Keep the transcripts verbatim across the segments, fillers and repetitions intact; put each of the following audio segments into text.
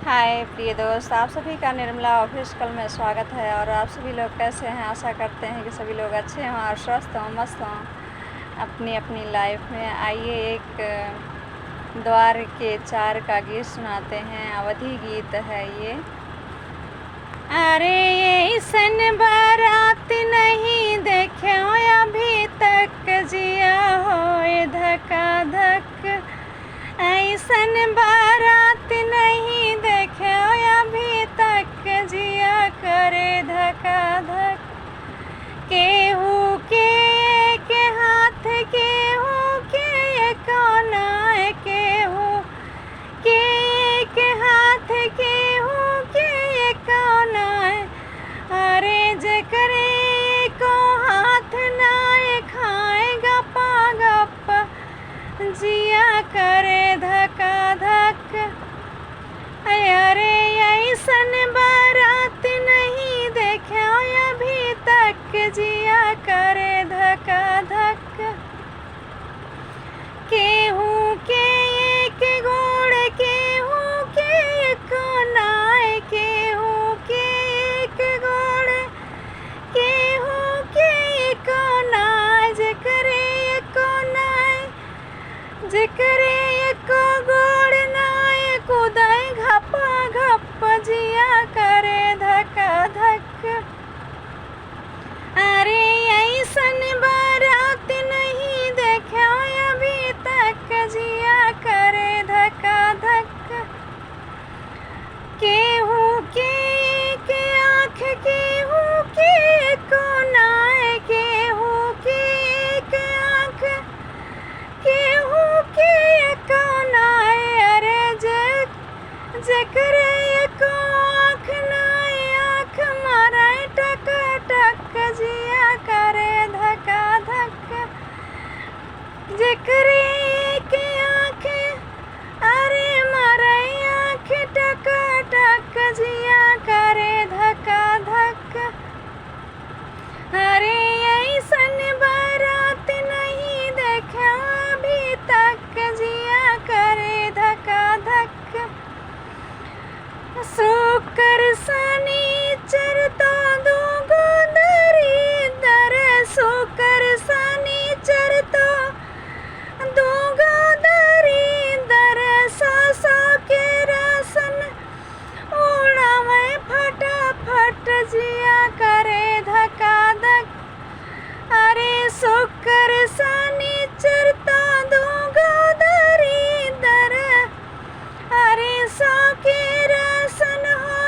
हाय प्रिय दोस्त, आप सभी का निर्मला ऑफिशियल में स्वागत है। और आप सभी लोग कैसे हैं? आशा करते हैं कि सभी लोग अच्छे हों और स्वस्थ हों, मस्त हों अपनी अपनी लाइफ में। आइए, एक द्वार के चार का गीत सुनाते हैं, अवधी गीत है ये। अरे, अइसन बारात नहीं देख्यो अभी तक, जिया होए धका धक। अइसन बारात नहीं देख्यो अभी तक, जिया करे धका धक। केहू के एक हाथ, केहू के एक नाय, केहू के एक हाथ, केहू के एक नाय। अरे, जेकरे एको हाथ नाय, खाए गपा गप, जिया करे धका धक। अरे, अइसन बारात नहीं देख्यो अभी तक, जिया करे धका धक। केहू के एक गोड़, केहू के एक नाय, केहू के एक गोड़, केहू के एक नाय, जेकरे एको नाय, जेकरे एको गोड़ नाय, कूदे घपा घप, जिया करे धका धक। अरे, अइसन बारात नहीं देख्यो अभी तक, जिया करे धका धक। केहू के एक आँख, केहू के एको नाय, केहू के एक आँख, केहू के एको नाय। अरे, जे जेकरे एको आँख नाय, आँख मारे टक टक, जिया करे धका धक। जेकरे एक आँख, अरे, मारे आँख टक टक, जिया करे धका धक। अरे, अइसन बारात नहीं देख्यो अभी तक, जिया करे धका धक। शुक्र शनिचर तो दूगो दरिदर, शुक्र शनिचर तो दूगो दरिदर, सौ सौ के राशन उड़ावे फटाफट, जिया करे धका धक। अरे, शुक्र शनिचर तो दूगो दरिदर, अरे, सौ के राशन हो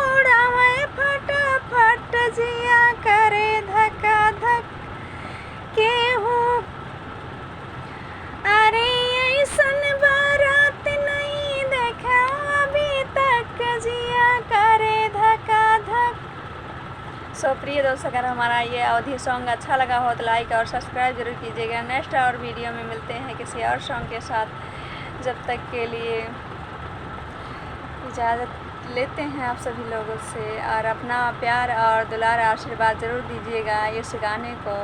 उड़ावे फटाफट, जिया करे धका धक। केहू, अरे, अइसन बारात नहीं देख्यो अभी तक, जिया करे धका धक। So प्रिय दोस्त, अगर हमारा ये अवधी सॉन्ग अच्छा लगा हो तो लाइक और सब्सक्राइब जरूर कीजिएगा। नेक्स्ट और वीडियो में मिलते हैं किसी और सॉन्ग के साथ। जब तक के लिए इजाज़त लेते हैं आप सभी लोगों से, और अपना प्यार और दुलार आशीर्वाद ज़रूर दीजिएगा इस गाने को।